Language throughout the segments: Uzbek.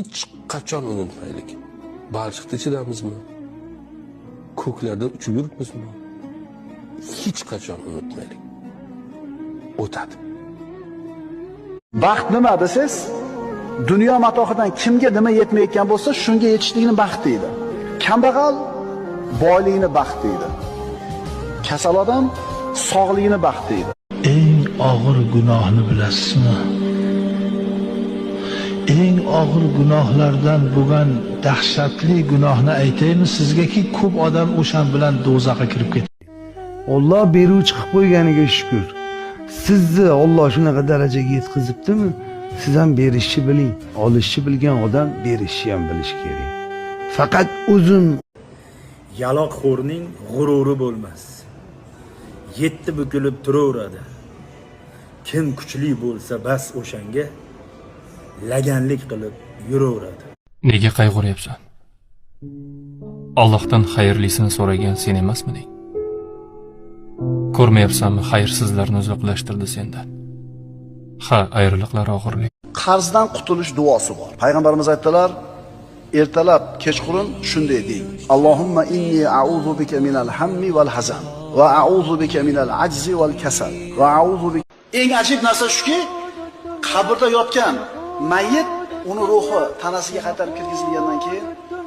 Hech qachon unutmaylik. Balchiqni ichidamizmi? Ko'klarda uchib yuribmizmi? Hech qachon unutmaylik. O'tadi. Baxt nima desangiz, dunyo matohidan kimga nima yetmayotgan bo'lsa, shunga yetishlikni baxt deydi. Kambag'al boylikni baxt deydi. Kasal odam sog'ligini baxt deydi. Eng og'ir gunohni bilasizmi? Eng og'ir gunohlardan bo'lgan dahshatli gunohni aytaymi sizgaki, ko'p odam o'shan bilan do'zaxga kirib ketadi. Olloh beruvchi qilib qo'yganiga shukur. Sizni Olloh shunaqa darajaga yetkazibdimi? Siz ham berishni biling. Olishni bilgan odam berishni ham bilishi kerak. Faqat o'zim Yaloqxo'rning g'ururi bo'lmas. Yetti bukilib turaveradi. Kim kuchli bo'lsa, bas o'shanga laganlik qilib yuraveradi. Nega qayg'uryapsan? Allohdan xayrlisini so'ragan sen emasmiding? Ko'rmayapsanmi, xayrsizlarni uzoqlashtirdi sendan. Ha, ayriliqlar og'irlik. Qarzdan qutulish duosi bor. Payg'ambarimiz aytdilar, ertalab, kechqurun shunday deng: Allohumma inni a'udhu bika minal hammi val hazan va a'udhu bika minal ajzi val kasal va a'udhu bika. Eng ajib narsa shuki, qabrda yotgan mayyit uni ruhi tanasiga qaytarib kirgizilgandan keyin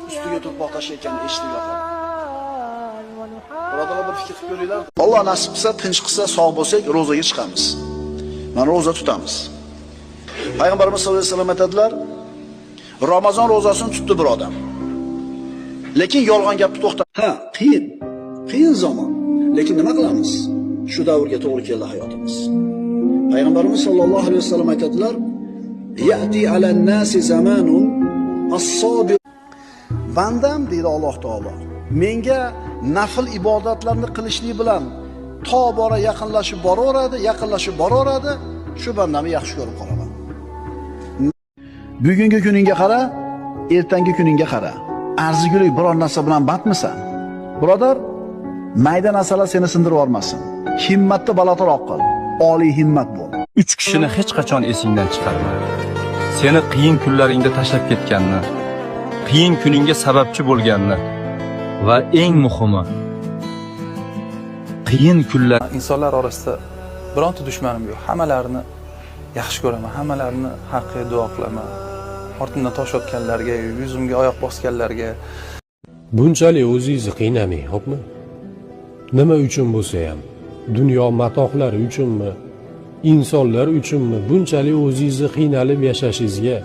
ustiga tuproq tashlayotganini eshitib yotadi. Birodarlar, bir fikr qilib ko'ringlar. Alloh nasib qilsa, tinch qilsa, sog' bo'lsak, ro'zaga chiqamiz. Mana ro'za tutamiz. Payg'ambarimiz sollallohu alayhi vasallam aytadilar, Ramazon ro'zasini tutdi bir odam. Lekin yolg'on gapni to'xtat. Ha, qiyin. Qiyin zamon. Lekin nima qilamiz? Shu davrga to'g'ri keldi hayotimiz. Payg'ambarimiz sollallohu alayhi vasallam aytadilar, Ya'ti alan-nasi zamanun as-sabir. Bandam, deydi Alloh taolo, menga nafl ibodatlarni qilishlik bilan tobora yaqinlashib boraveradi, yaqinlashib boraveradi, shu bandamni yaxshi ko'rib qolaman. Bugungi kuningga qara, ertangi kuningga qara. Arzigulik biror narsa bilan bandmisan? Birodar, mayda narsalar seni sindirib yubormasin. Himmatni balandroq qil, oliy himmat bo'l. Uch kishini hech qachon esingdan chiqarma. Seni qiyin kunlaringda tashlab ketganni, qiyin kuningga sababchi bo'lganni va eng muhimi, qiyin kunlar Insonlar orasida bironta dushmanim yo'q. Hammalarini yaxshi ko'raman, hammalarini haqqiga duo qilaman. Ortimdan tosh otganlarga, yuzimga oyoq bosganlarga. Bunchalik o'zingizni qiynamang, xo'pmi? Nima uchun bo'lsa ham, dunyo matohlari uchunmi, insonlar uchunmi, bunchalik o'zingizni qiynalib yashashingizga,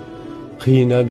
qiynab